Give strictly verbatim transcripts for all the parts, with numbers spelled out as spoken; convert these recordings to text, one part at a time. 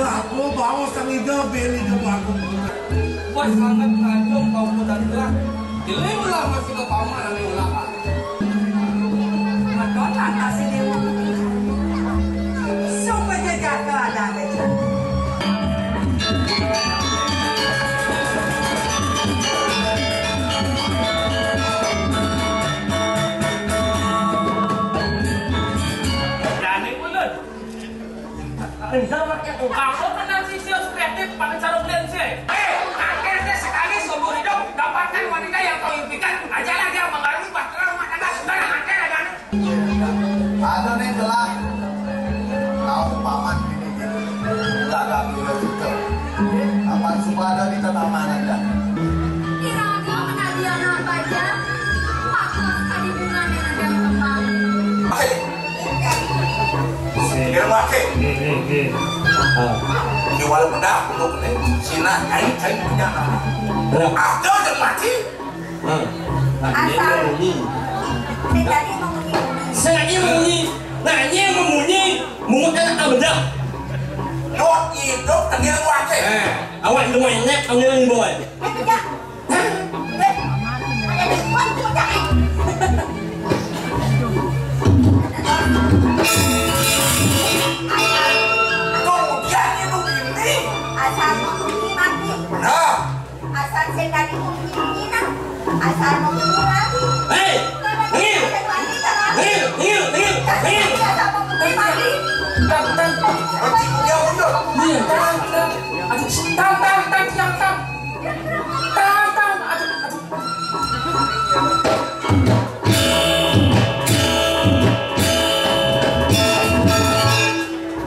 Aku bawa sang ida, beli ida bagus. Wah, sangat ngajum kau muda tua. Jeling lah masih ke paman ane ulah. Madon lantas si Dewa. Supaya jaga ada aja. Dane ulun. Enggak pakai. Kamu kenal si Sius Kreatif pakai sarung lense. Eh, akhirnya sekali seumur hidup dapatkan wanita yang kau impikan. Ajalah dia mengarungi bahtera rumah tangga. Sekarang akhirnya ada. Ada nih telah tahu paman ini. Enggak ada dulu itu. Kapan sudah ada di tetaman aja. Iraga menadiana baja, pakos kadi bunga nena dang kembang. Hei, Irwake. Nih, nih, nih. Ah. Ini walau pedah, untuk nih. Sina, kain, kain punya. Berapa? Ada dan mati. Hmm. Nah, ini Asal. Bunyi. Saya tadi mau bunyi. Saya tadi mau bunyi. Nah, ini yang mau bunyi. Mungut anak tak bedak. Dok, hidup, tengil wake. Eh, awak itu main net, tengil ni boy. Eh, kerja. Hah? Eh, ada telepon, kerja, eh. Kemudian hidup ini. Asal mau bunyi mati. Nah. Asal saya tadi mau bunyi-bunyi, nah. Asal mau bunyi, nah. Hei! Ngil! Ngil, ngil, ngil, ngil. Asal mau bunyi, mati. Tang, tang. Iya. Tang, tang. Aduh, tang, tang, tang, tang, tang. Tang, tang. Aduh, aduh.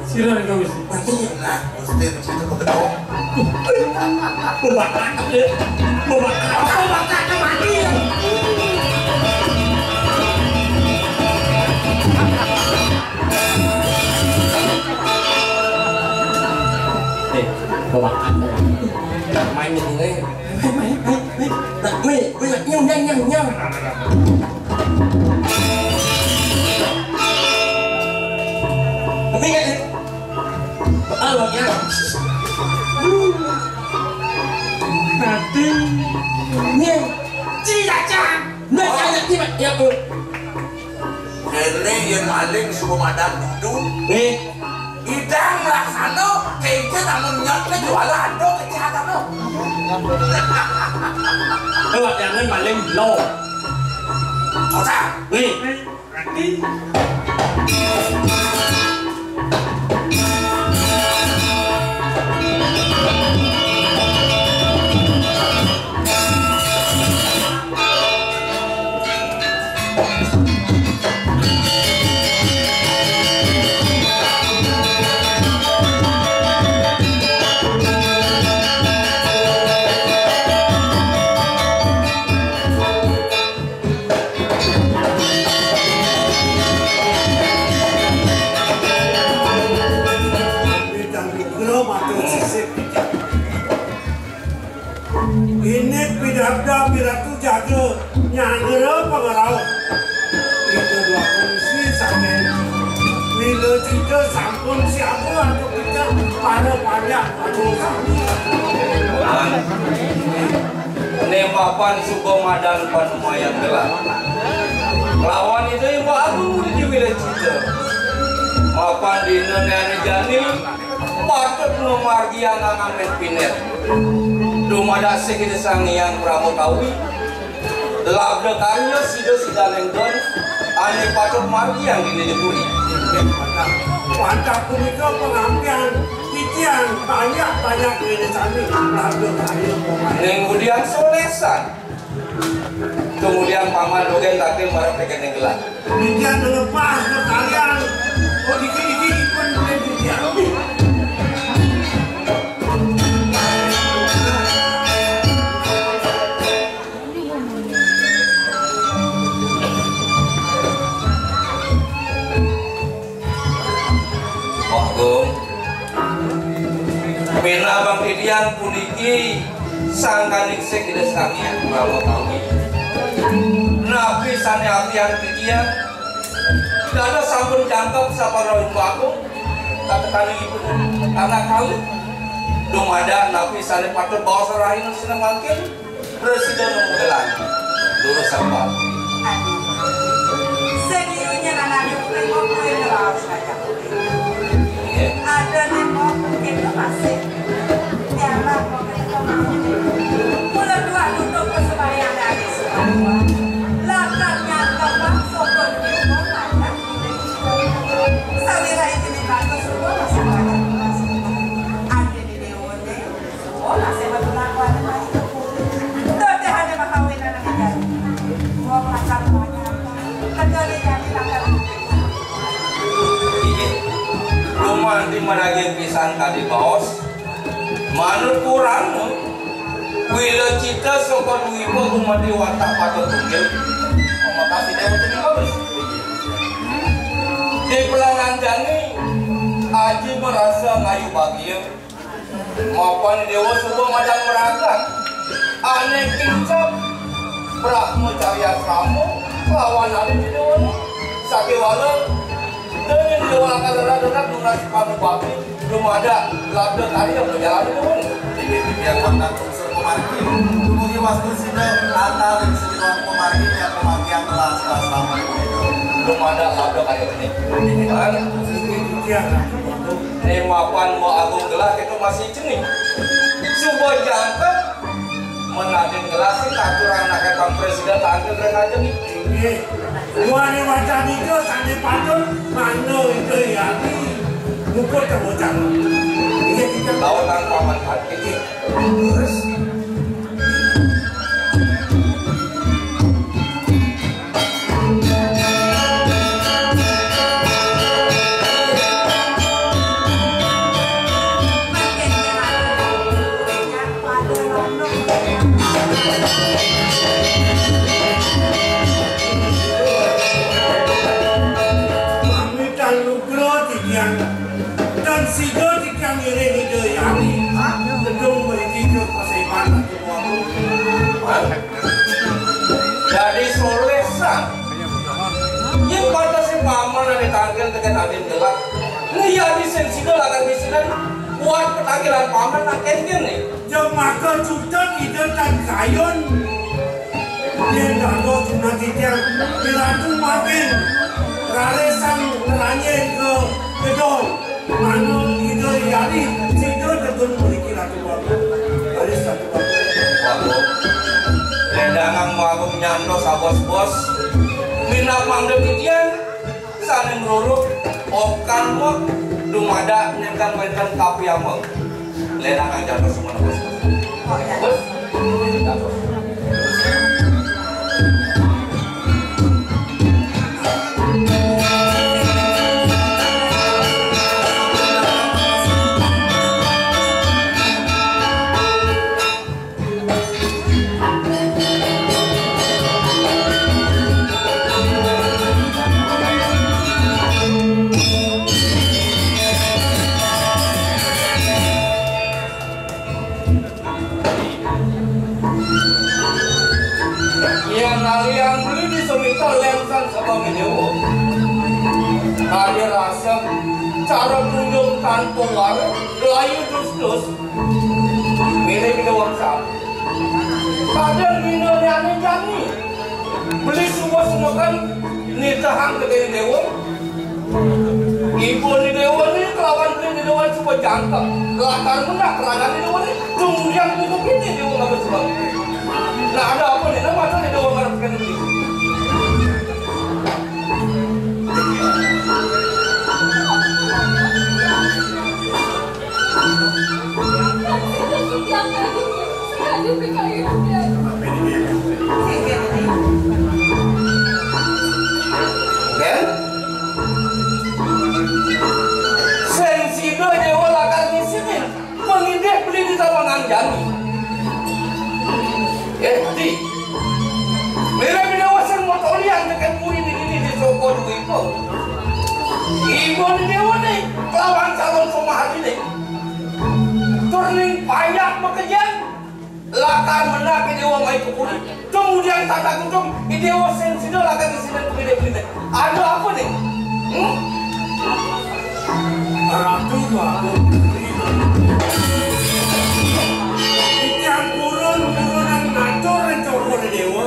Sira nih, Gusti. Nah, Gusti, Gusti itu betul. Bebakak, ya. Bebakak. Apa bebakak mati, ya? Eh, bebakak. Main ini, eh. Main, main, main. Nah, main, main. Nyam, nyam, nyam, nyam. Tapi kan, ah, Bang, ya. Nanti. Nih. Ciri Acang. Nah, ya, ya, ya, ya. Kene yen maling suka madan dudu. Nih. Idang laksana, kengke namun nyot ke juala ado kejahatan lo. Kalau jangan maling lo. Kota. Nih. Bidang nugra matur sisip. Indik pidabdab piratu jaga nyangra pangrauh. Ida dua kongsi saking Wilacita sampun siaga antuk kita para panjak agung sami. Né papan suba madan panumayan gelar. Lawan Ida Hyang Agung Budi Wilacita. Mapan dina né ané jani patut ngamargiang angan pinét. Dumadak sing Ida Sang Hyang Parama Kawi. Labda karya sida sidaning don ané patut margiang dina jebuni. Wantah punika pangampian titiang banyak-banyak dene sami labda karya pemain. Ning ngudian solesan. Kemudian paman dogén taktil marep tekén gelah. Titiang lepas kalian. Oh, dikit-dikit pun boleh titiang. Agung. Minabang titiang puniki sangkaning sing Ida Sang Hyang Parama Kawi. Napi sané atian titiang? Dados sampun jangkep saparauhin Agung. Kata kali ipun anak kawin. Dumadak napi sané patut baos rahina sané mangkin. Presiden nemu gelang. Lurus sambal. Aduh. Seniornya anaknya bukan mau kue ngebaos aja. Iya. Ada nih mau mungkin tuh masih. Ya Allah, mau ketemu masih. Mulai dua duduk ke sembahyang dari semua. Latarnya tempat sokon di rumah aja. Sambil itu nih bagus semua masih banyak. Ada di Dewa. Inggih. Lumanti madaging pisan kadi baos. Manut Purana, Wilacita saka Dwipa gumanti watak patut tunggil. Makasih Déwa Teni bagus. Di pelangan jani, aji merasa ngayu bagia. Mapan Déwa suba madan meragat. Ané kincap Brahmacariasrama lawan ané di Déwa. Sakéwala, déning Déwa akan lelah-lelah nunas panu bakti, dumadak labda karya majalan Déwa. Inggih titiang wantah unsur pamargi. Dumugi wastu sida antar ring sejroning pamargi, tiang pamargiang telah selasa. Dumadak labda karya ini. Inggih titiang. Né mapan Mbok Agung gelah kéto masih cening. Suba jangkep, men adin gelah sing aturang anaké Bang Presiden tangkil ring ajeng. Inggih. Duaning wacana Ida sané patut mangda Ida Hyang muput kawecana. Inggih, Ida. Lawan paman. Inggih. Terus. Pamitan nugra titiang, tan sida titiang ngiring Ida Hyang Widhi, gedung mriki ka paseban. Dadi soléh san. Yén patesé paman ané tangkil tekén adin gelah. Né yadi sing sida lakar bisinan buat petangkilan paman nang kénkén né. Jemaka cutet Ida tan kayun. Yén dados sunat titiang, Ratu mangkin raris sang ngeranjing ka gedong. Mangda Ida Hyang Widhi sida tetun mriki Ratu Bagus. Raris Ratu Bagus. Waduh. Lédangang Mbok Agung nyantos abos-bos. Minab mangda titiang sané ngruruk okan mok dumadak nénten wénten kapiameng. Lédangang jantos semono, Bos. Oh, iya. Bos. Jantos. Yén naliang beli di seminta lensan sama menyewa. Kali rasa cara tunjung tanpa wara, layu dus-dus. Milih kita wangsa. Kadang dina liane jani. Beli suba semeton nitehang kedai dewa. Ibu ni dewa ni kelawan beli ni dewa suba jangkep. Lakar mendak keragan ni dewa ni. Tunggiang buku kini dewa ngapa sebab. Nah, ada apa ni? Nama tu ni dewa ngarepkan ni? Kan? Sing sida dewa lakar ngisinin. Pangidih beli di tabangan jani. Eh, di. Mira binawasan motor liang dekat puri di sini di Soko Dwi Ibu. Ibu ni dewa ni, kelawan calon pemahari ni. Turning panjak bekejan, lakar mendak di dewa mai ke puri. Kemudian tata kutung, di dewa sing sida lakar di sini pengidih beli ni. Ada apa ni? Hmm? Ratu Agung. Titiang purun-purunan matur ring Cokor Déwa.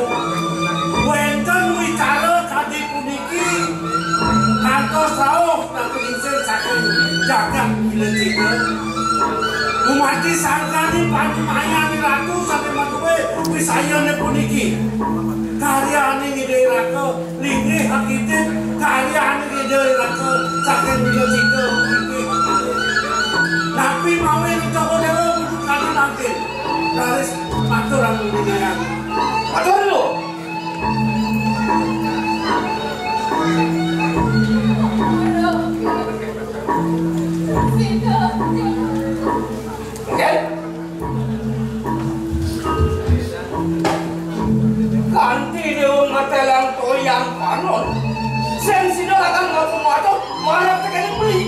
Wénten wicara kadi puniki kantos rauh nangkring sing saking jagat Wilacita. Dumadi sangkaning panyumayaning ratu sané madué wisayané puniki. Karyaning Ida Raka linggih akidik, karyaning Ida Raka saking Wilacita linggih akidik. Napi mawon Cokor Déwa kudu kadi mangkin? Raris matur agung dinayang. Matur nuwun. Nggih. Kanti déwa matelang toyang panon. Sing sida lakar ngaku matur marep tekening beli.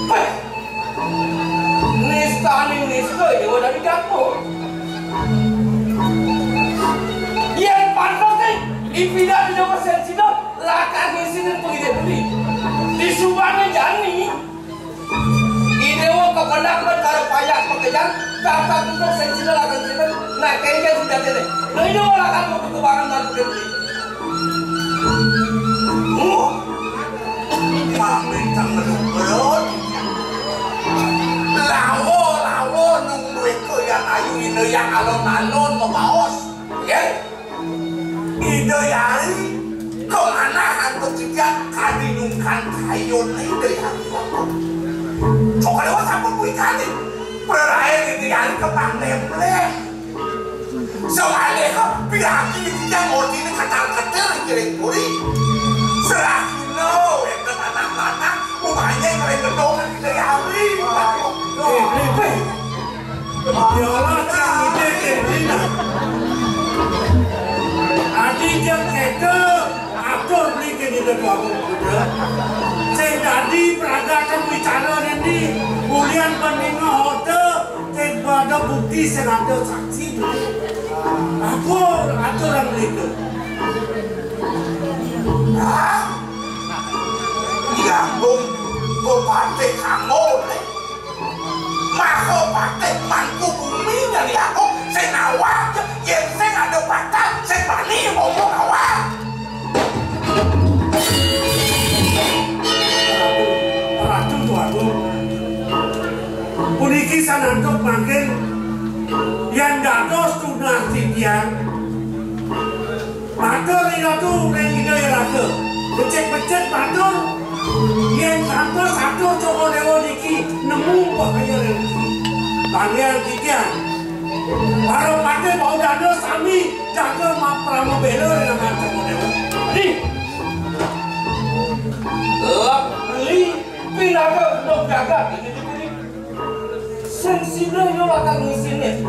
Péh. Nistaning nista déwa dadi dapur. Yén pantes nih, ipidan déwa sing sida lakar ngisinin pengidih beli. Di subané jani, I Déwa kapendak men karo payah makejang, tatak untuk sing sida lakar sida, nah, kéngkén sujatiné. Lha I Déwa lakar metu kebangan lan gedé. Oh, pamit kang ngeluk-ngeluk. Lawa, lawa, nunggu iko yang ayu, ino yang alon-alon, mabaos. Nggih. Ida Hyang Ri, kamanah antuk cicak kadi nyungkan kayun Ida Hyang Ri. Coba lewat apa kuwi kali? Prarain Ida Hyang Ri kepang nempleh. Soalnya piragi cicak ordine katal-katil kiring puri. Serahino wénten anak lanang umane kering gedong Ida Hyang Ri. Eh, eh, eh. Yola cang ide kendina. Adi jeng kete atur beli kendina dua kuda. Sing dadi pragatan wicara nini, ulian bandinga hote, sing pada bukti sing ada saksi beli. Aku aturan beli itu. Hah? Iya, Bung. Bupati kamu, nih. Mahapatih mangku bumi nyari aku sing awak, yén sing ada patah, sing bani ngomong awak. Ratu, Ratu Tuagung, puniki sanantuk mangkin yén dados tunas titiang. Matur Ida Ratu ring Ida Hyang Raja. Becik-becik matur. Yén kantos atur Cokor Déwa niki nemu bahaya ring niki. Panggih titiang. Para patih bau dada sami jaga maprama bela ring anak Cokor Déwa. Di. Lak beli pinaka untuk jaga ini di beli. Sing sida yo lakar ngisinin.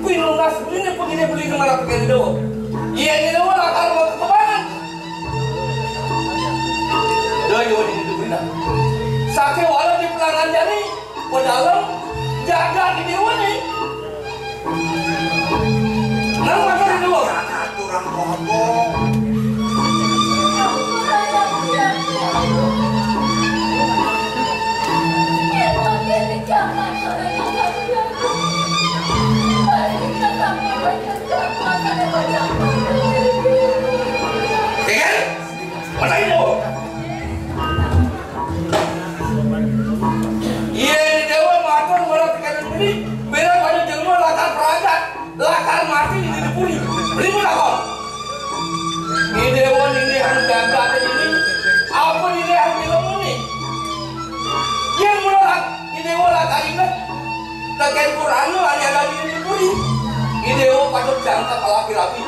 Pinunas beliné pegine beli kemana pegine Déwa. Iya, ini Déwa lakar mau kekebangan. Dah yo ini itu benda. Saké wala di pelangan jani, pedalem jaga di Déwa nih. Nang matur Déwa. Jangan kurang ngomong. Dengar? Mata itu. Iya, ini Déwa matur ora pikiran beli. Bela pada jelema lakar pragat. Lakar mati di diri puri. Beli pun lakon. Ini Déwa ini anu gagah ini. Apa ini anu dilemu nih? Yang mula lak-, ini Déwa lakar inget. Tekén Quran lu ada di diri puri. Ini Déwa patut jangka kalapi-lapi.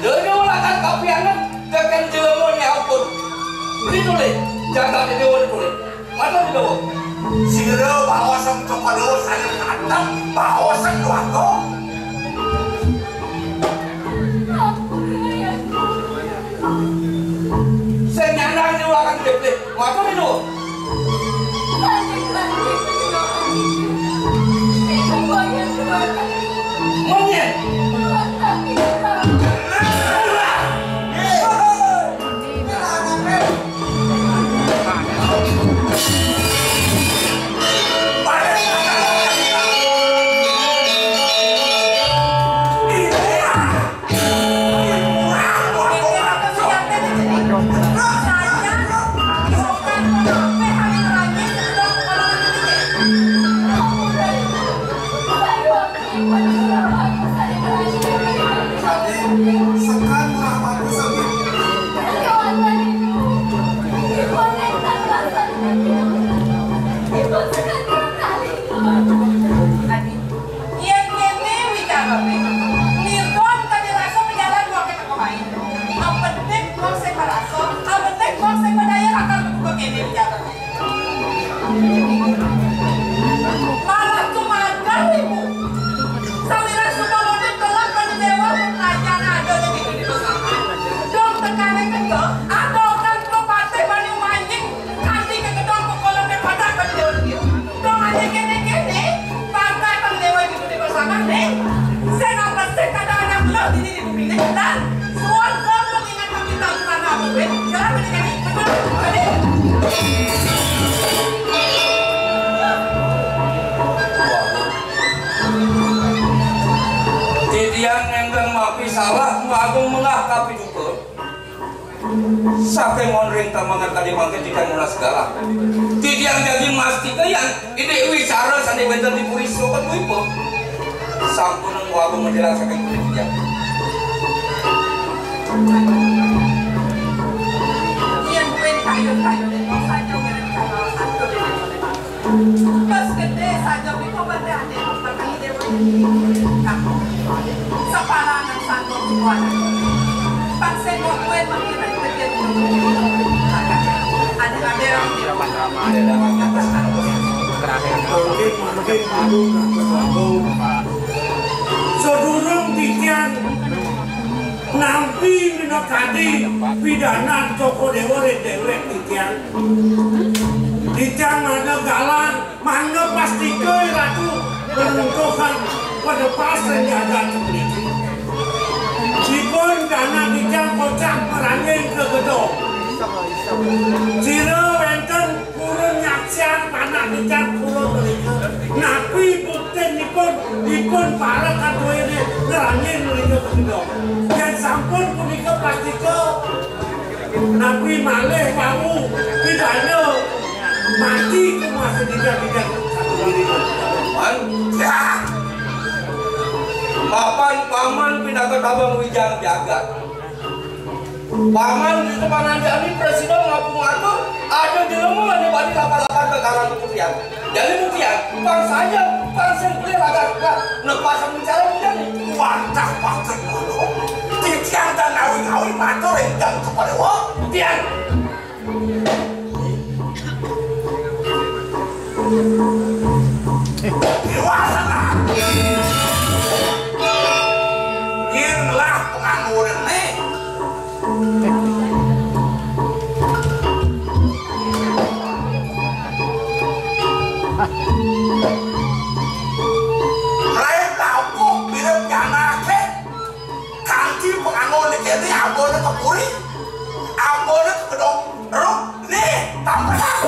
Déwa lakar kapianget. Tekén jelema nyampur. Beli tulis. Jaga ini Déwa tulis. Matur Déwa. Sira baosang Cokor Déwa saya katem baosang keluarga. Sing nyandang Déwa akan gedhe. Matur Déwa. Mungkin. Ning, sing apesik kada ada belah di diri bumi ning. Dan suan kau mengingat kami tahu mana aku, weh. Jalan menikah ni. Betul. Jadi, Titiang nengkeng mapi salah, Agung melah kapiduka. Saking onring tamangan tadi mangke titiang nunas galah. Titiang jagi mastika yan indik wicara sane wenten di puri Sukadwipa. Sampun Agung menjelaskan saking puri titiang. Yen kuwi kayun-kayune saja wirid kala atur. Bas gedhe saja mriko bandhane perkara dewe. Kamu separangan sanggup semuanya. Paksa kok kowe mengira demikian. Ada-ada orang di rumah. Mungkin, mungkin, aduh, sedurung titiang nampi minakadi pidanan Cokor Dewa ring dewek titiang. Titiang mangda galang, mangda pastika Ratu ngruntuhang padepas ring jagat puniki. Ipun dana titiang kocap maranjing ka gedong. Sira wenten purun nyaksiang panak titiang purun mrika. Napi buktinipun ipun para kaduene ngranjing mrika ka gedong? Yen sampun punika pastika, napi malih wau pidana mati kumasa dija-dija satu diri. Man, ya. Papan paman pinaka tabang wijang jagat. Paman di depan anjani presiden ngapung atur, ada jelema ane bani lapar-lapar ke karang kupian. Jadi buktian, pang saja, pang sing kuliah lagar, nepasang bicara buktian. Wantah paket ngono. Titiang dan ngawi-ngawi matur ingkang kepada wa. Tiang. Dewasa. Yen lah pengangguran nih. Lain laku mirip jana ke. Kanti pengangguran kene abone ke puri. Abone ke gedong. Ruk nih, tampelan.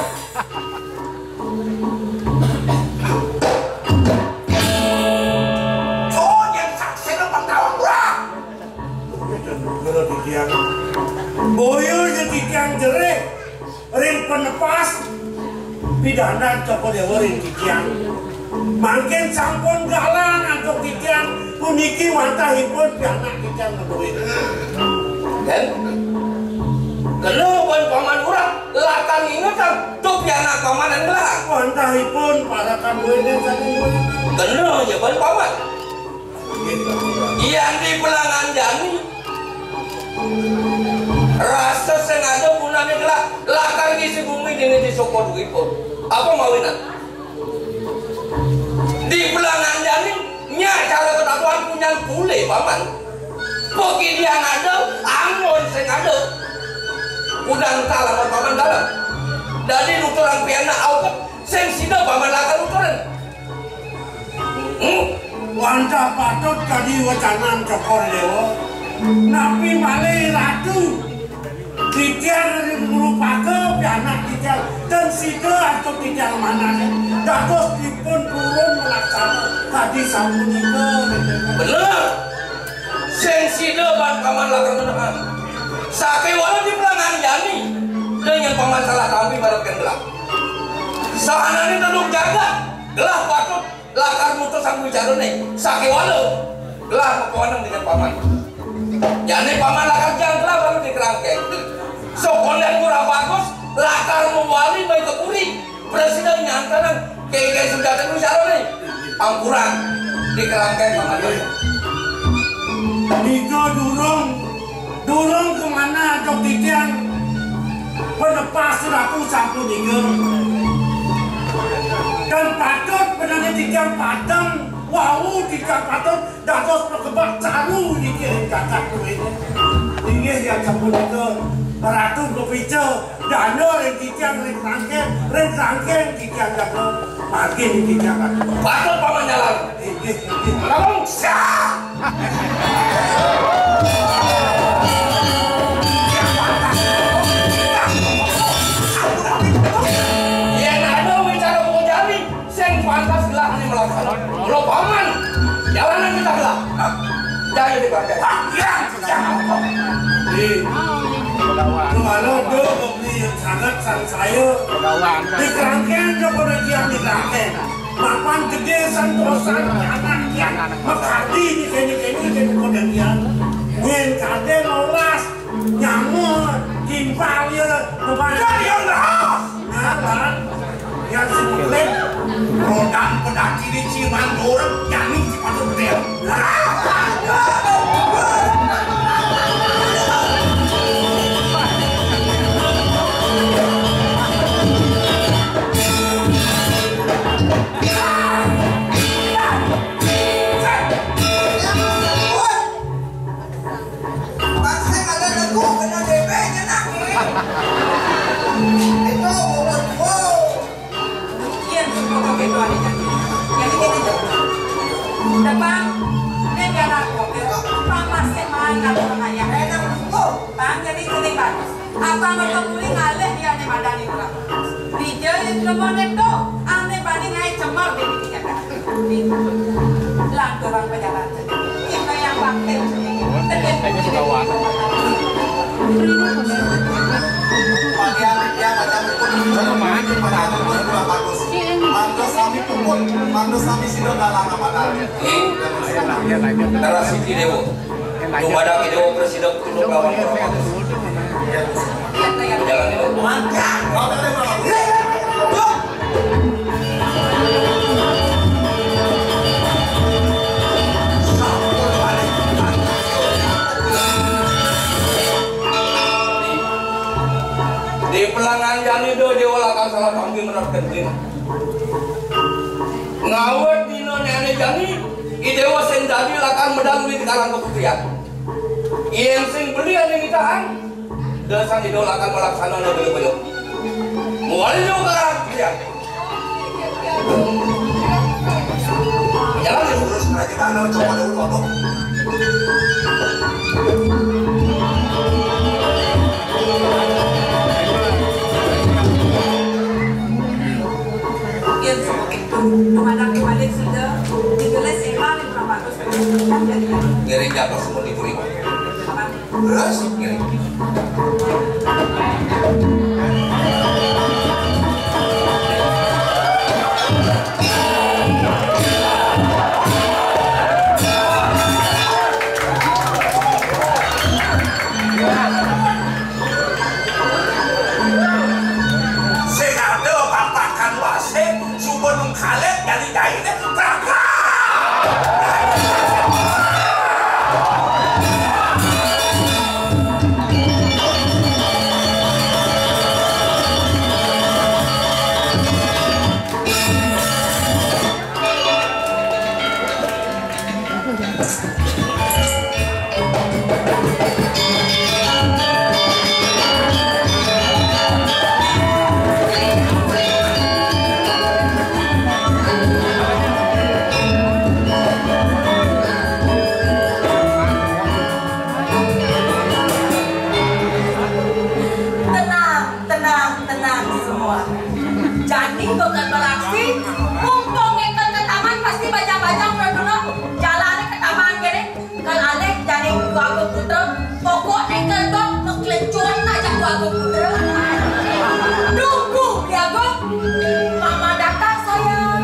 Cun, yen saksine pang tawang urang. Boya ja titiang. Boya ja titiang jerih ring penepas pidanan Cokor Dewa ring titiang. Mangkin sampun galang antuk titiang puniki wantahipun pianak titiang ngeduwé. Den, kena ban paman urang, lakar ngingetang, tuh pianak paman adalah. Wantahipun para kaduwéné saking duwé. Kena ya ban paman. Nggih, Pak. Yan di Pelangan Jani. Rasa sing ada gunane gelah lakar ngisi bumi dene di soko duwipun. Apa mawinan? Di Pelangan Jani nyak cara ketakuan punyan pule, Paman. Pekidian ada, anggon sing ada. Udah entar lawan Paman dalam. Dadi nuturang pianak auket sing sida Paman lakar nuturin. Hmm? Wantah patut kadi wecanan Cokor Dewa. Napi malih Ratu titiang ngrupaka pianak titiang ten sida antuk titiang manane dados dipun purun melaksana kadi sapunika. Bener. Sing sida ban Paman lakar menehang. Sakewala di Pelangan Jani. Dengan Paman salah tampi barat kendela. Sahanane tanduk jagat, gelah patut lakar mutus sang wicarane. Sakewala gelah mapawaneng dengan Paman. Jane Paman lakar jang gelah baru di kerangkeng. Sokonden kurang bagus, lakar mewali mai ke puri. Presiden nyantenang kengke sujatan wicarane. Ampuran di kerangkeng Paman. Nika durung Durung kemana antuk titiang penepas Ratu sapunika. Dan patut benane titiang padem, wau titiang patut dados pakebak caru niki ring jagat kuwi. Inggih, yen sapunika Ratu bepica dana ring titiang ring rangkeng, ring rangkeng titiang jaga margi ring titiang Ratu. Patut paman jalan. Inggih, inggih. Yén ada wicara pujari, sing pantas gelah ané melaksana. Mula paman, jalanan kita gelah. Jaya dipakai. Iya, iya. Di mana do beli sangat sang saya. Di kerangkeng, dia pada dia di kerangkeng. Mapan gedé santosan, anak dia mekadi di kéné-kéné, kéné pada dia. Yén kadé nolas, nyamuk, timpal ya, kemana? Ya, ya, ya. Nah, kan? Ya, si Muklis, rodan pedaki di Cimandor, jani si Paduk Gede. Bangsa kada lagu kena D P-nya nak. Itu umur tua. Iya, suka pakai doa aja. Jadi gini tuh. Depan, ini biar aku, biar aku pang masih main kalau ayah. Enak tuh. Bang, jadi sering bagus. Apa mereka mulai ngalih dia nih madani orang. Dija itu lemah neto, ane bani ngai cemar deh di jaga. Lantaran pejalan. Kita yang bakti. Kayaknya sudah warna. Bagian dia macam itu. Sama aja, Pak. Kurang bagus. Pantas kami pukul, pantas kami sidang dalam apa tadi? Iya, lanjut. Darah Siti Dewo. Kepada Dewa Presiden untuk lawan Corona. Jalan itu. Di pelangan jani do Dewa lakar salah kami menerapkan diri. Ngawet dino nenek jani, i Dewa sing dadi lakar medal duit di karang keputrian. Yén sing beli ané ngitaan, da sang Ida lakar malaksana ané beli beli. Muali jo ka ya. Jalan ya. Terus mereka kita anak coba dulu apa? Yén sing beli ané ngitaan, da sang Ida lakar malaksana ané beli beli. Muali jo ka ya. Jalan ya. Terus mereka kita anak coba dulu apa? Ngiring jatuh semua di puri. Terus, sing ada papakan wasé. Suba nung kalet jani jahité, prakak! Tenang, tenang, tenang semua. Jani bakal beraksi, mumpung ngéngkén ka taman pasti bajang-bajang pada dulu. Jalané ka taman kéné. Kal aléh jani Dwagung Putra, pokokné kal dong maklencuran aja Dwagung Putra. Nunggu Dwagung, Mama datang sayang.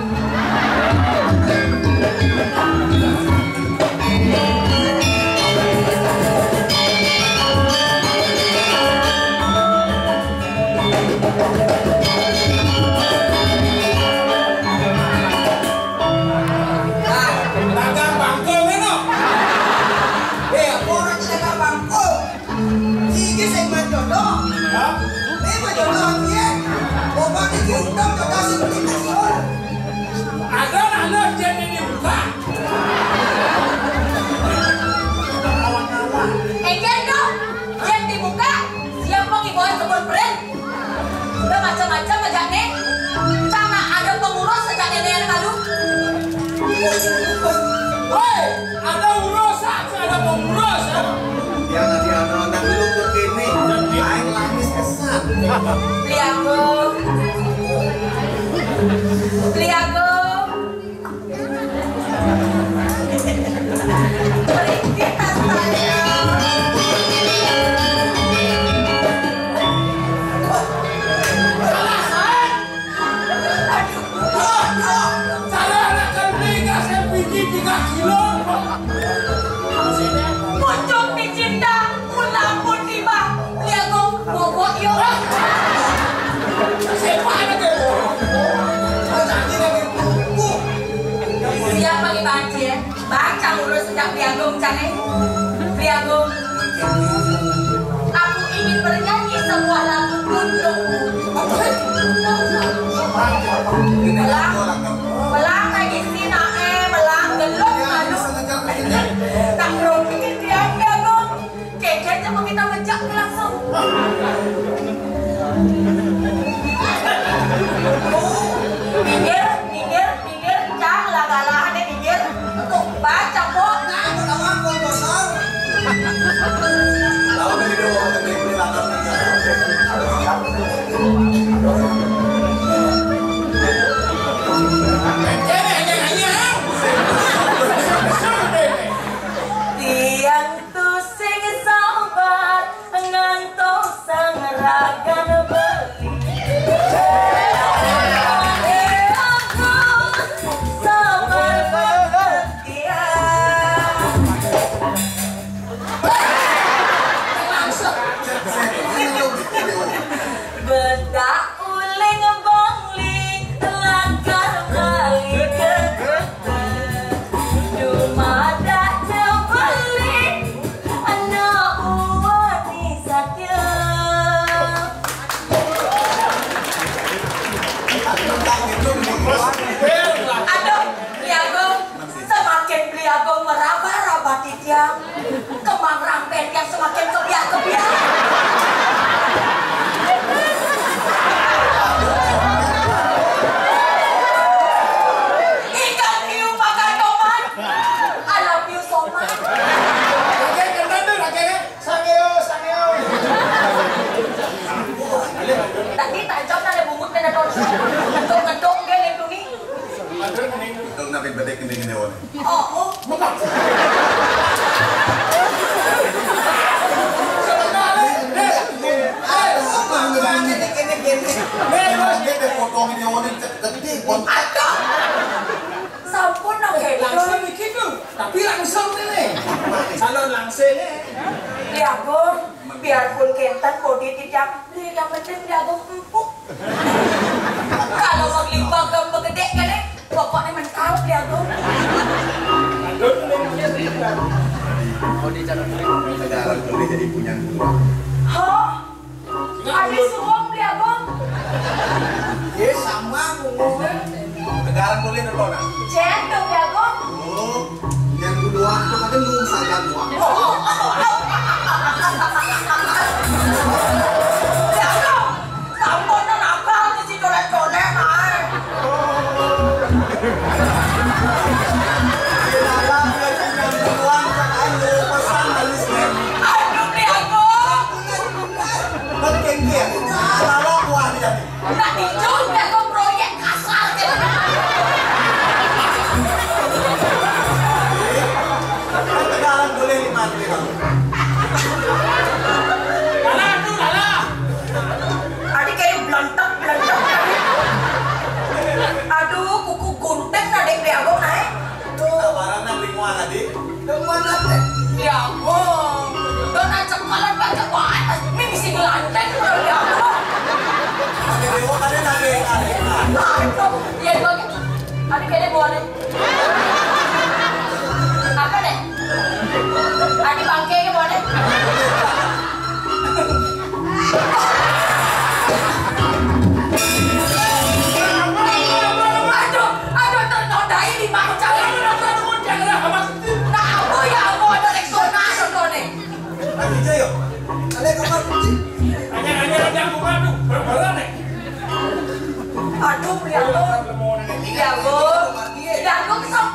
Nah, dagang bangkung ngono. Eh, ora dagang bangkung. Iki sing menjodoh. Hah? Ini menjodoh piye? Bapak iki utang jodoh sing penting. Ada anak jén ini buka. Éngkén to, yén dibuka, siap pang ibarat kebon pering. Udah macam-macam aja nih. Cang ada pengurus aja nih, nih, malu. Hei, ada urusan, ada pengurus, ya. Yang lagi ada anak lu begini, aing lamis kesan. Beli Agung. Beli Agung. Pergi tas saya. Alah, saya. Aduh, aduh, saya anak kambing, saya biji tiga kilo. Pucuk dicinta, ulah pun tiba. Lihat kong, bobot yuk. Siapa anak itu? Siapa lagi banci ya? Baca urus sejak Beli Agung, Cang, eh. Beli Agung. Aku ingin bernyanyi sebuah lagu untukmu. Belang, belang lagi sih, nak, eh, belang gelut malu. Tak berhenti dia, Beli Agung. Keket sama kita mejak langsung. Minggir, minggir, minggir, cah, lah galah nih, minggir. Tuh, baca, Pok. Nah, aku tahu aku bosor. Tahu dari dulu, waktu dari belakang. Ini hanya, hanya. Tiang tusing sabar ngantos sang ragan beli. Aku sabar pengertian. Bedak uling bangli lakar balik ke kota. Dumadak cebeli anak uwani saja. Aduh, Beli Agung, semakin Beli Agung meraba-raba titiang, kemang rampén tiang semakin kebiak-kebiak. Ikan hiu pakai tomat, alam hiu somat. Oke, keren tuh, oke. Sangeo, sangeo. Tadi tajam ada bungut dan ada ngedok-ngedok dia lindungi. Dong napi bedek ini gini, Wan. Oh, oh. Bukan. Sebentar, eh, eh, eh, apa hubungannya? Ini, ini, ini. Nih, Mas, dia potong ini, Wan, gede, Wan. Aduh. Sampun, oke. Langsung dikit tuh. Tapi langsung ini. Calon langsung ini. Ya, Bung. Biarpun kenten bodi tidak, yang penting jago empuk. Kalau mau limbang gak begede kan, eh, pokoknya mental jago. Sekarang boleh jadi punya gua. Hah? Ada suam jago? Iya, sama, Bung. Sekarang boleh nonton, ah? Cendol jago? Oh. Yang duluan itu kan lu saja gua. Sampun nakal di si coret-coret, ay. Aduh, Beli Agung. Betul, dia. Kalau gua nih. Nak dijun, ya, kok proyek kasar, ya. Tegalan boleh lima ribu. Lala, tuh, lala. Tadi kayak belantak, belantak. Aduh, kuku gunting, nadeng di abang, naik. Sabaran nang lingkungan tadi. Demen ate. Ya ampun. Dona cekalan baca banget. Ini misi ngelantek, ya ampun. Dewa kan ada yang ada. Nah, itu. Ya, gua. Tadi kayaknya gua nih. Apa deh? Tadi bangke gua nih. Aduh, aduh, tertodai di bangcang. Nah, apa ya, apa ada Rexona, contohnya? Lagi aja yuk. Ada kamar kunci. Hanya, hanya, hanya, bukan tuh, berapa nih? Aduh, ya Allah. Ya Allah. Ya Allah, kesel.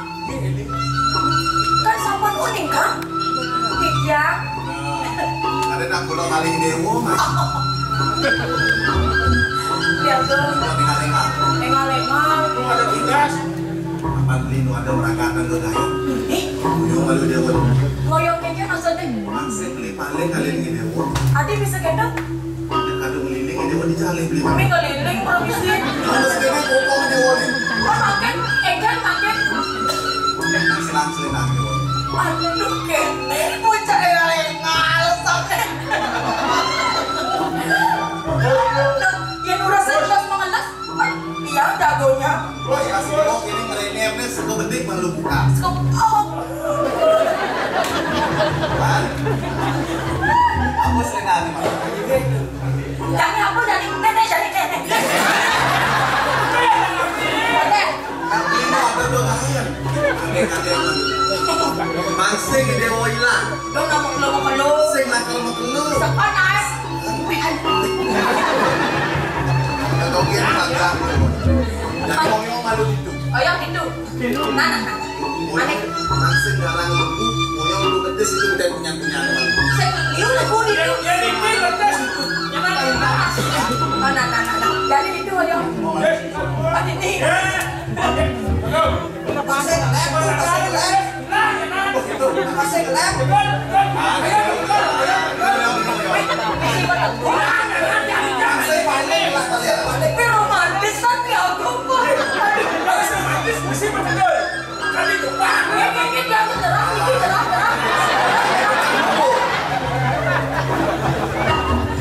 Aku lo kali dewo, Mas. Lihat tuh. Tinggal-tinggal. Tinggal-tinggal. Lu ada tugas. Apa beli nu ada meragatan ke gaya? Eh? Yo malu dewo. Ngoyong kayaknya maksudnya. Maksud beli paling kali ini dewo. Adi bisa gendong? Kadung ngeliling ini mau dicari beli. Kami ngeliling permisi. Terus ini popong di wali. Oh, makan, egan makan. Selang-seling lagi wali. Aduh, kene bocah yang ngalus sampe. Yang udah sebelas mengelas, yang jagonya. Bos, kasih bos ini ngerenyem nih, sego bedik baru buka. Sego, oh. Kan? Apa sih nanti, Mas? Jadi apa, jadi nenek, jadi nenek. Nenek. Tapi ini ada dua lain. Ada, ada. Mangsing dewa ilang. Dong, nama kalau mau kalau. Sing lah kalau mau kalau. Sepanas. Wih, aduh. Atau dia magang. Dan mau yang malu itu. Oh, yang itu. Nah, nah, nah. Aneh. Langsung garang lebu, moyong lu pedes itu udah punya-punya. Saya liu lebu di itu. Ya, ya, ya, ya, ya. Jangan lupa. Oh, nah, nah, nah, nah. Jadi itu, moyong. Eh. Oh, ini. Eh. Aduh. Pasang lab, pasang lab. Pasang lab. Tapi romantis kan ya, aku, Pak. Aduh, romantis, mesti betul.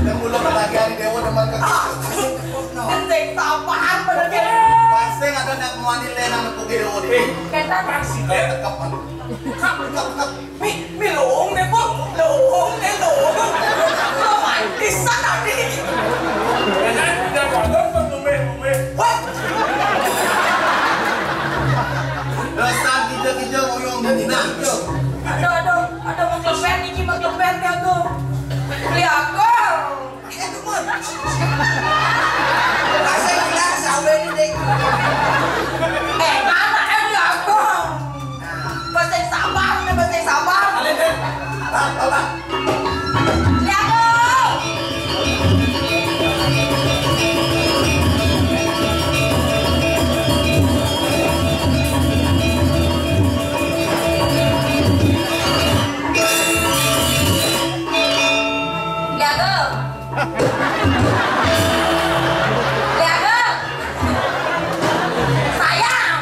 Yang udah ketagihan dewa demen ke. Penting tambahan bener ya. Pasti ada nak muani lena nepuk dewa di. Kata. Tekep, tekep, tekep. Mi, mi luung deh, Bu. Luung deh, luung. Romantis tadi. Jangan, jangan, jangan, jangan, jangan. Wah. Dasar gija-gija ngoyong di Dina. Aduh, aduh, aduh, mau kleper nih, mau kleper nih aku. Beli aku. Itu pun. Kasih bilang, sawe ini, Dik. Eh, mana, eh, beli aku. Bahasa sabar, bahasa sabar. Balik, Dik. Bang, Bang, Bang. Lihat tuh. Lihat tuh. Lihat tuh. Sayang.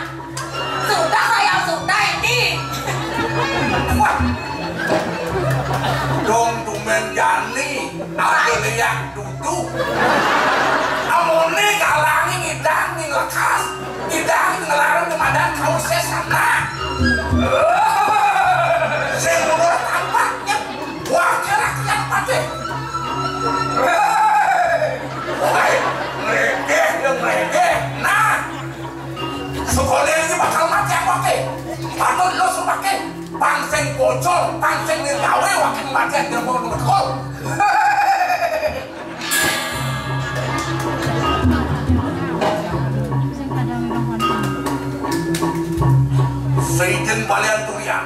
Sudah, sayang, sudah ini. Wah. Dong tumben jani. Aku lihat duduk. Amone kalangi ngidang ning lekas. Ngidang ngelarang kemadan kau sesana. Sing mundur tampaknya. Wah, kira-kira pate. Hei, ngeledeh, ya ngeledeh. Nah, sekolah ini bakal mati apa ke? Patut lo sempake. Pangsing bocor, pangsing gawe, wakil mati yang mau ngetkol. Sing ada orang. Seijen balian turian.